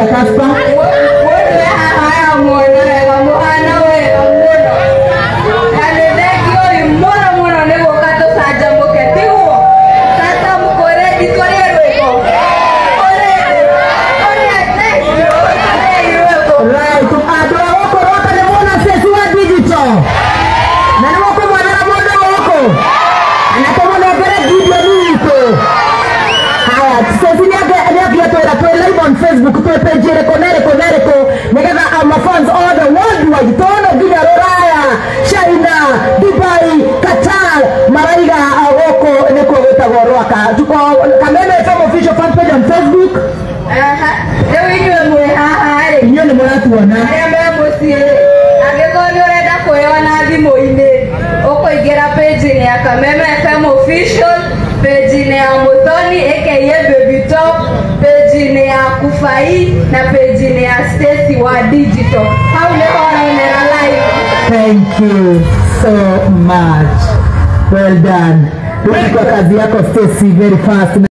Atĩa, Casper? Mũndũ e haha amuona wega, mũhana wega mũno, na nĩ thengiũi mũno mũno nĩ gũka tũcanjamũke, tiguo? Sasa mko ready tũrĩe rwĩmbo? Ũrĩ tũrĩe rwĩmbo. Right, andũ a gũkũ Rwaka nĩ muona Stacy wa Digital na nĩ mũkũmwonera mũndũ gũkũ na tũmũnengere Gideon witũ. Haya, Stacy nĩ angĩatwĩra twĩ live on Facebook, twĩ page ĩrĩkũ na ĩrĩkũ na ĩrĩkũ, nĩgetha our fans all the worldwide, tũno nginya Rũraya, China, Dubai, Qatar, maraiga gũkũ nĩkuo gwĩtagwo Rwaka. Tuko Kameme FM official fan page on Facebook. Aha, rĩu inyuĩ mwĩ haha rĩ, Inyuĩ nĩ mũratuona. Arĩa me mũciĩ rĩ, angĩkorwo nĩ ũrenda kwĩyona thimũ-inĩ, ũkũingĩra page-inĩ ya Kameme FM official, page-inĩ ya Muthoni aka Baby Top, page-inĩ ya Kufai na page-inĩ ya Stacy wa Digital. Hau nĩho ũronera live. Thank you so much. Well done. Rudi kwa kazi yako, Stacy, very fast.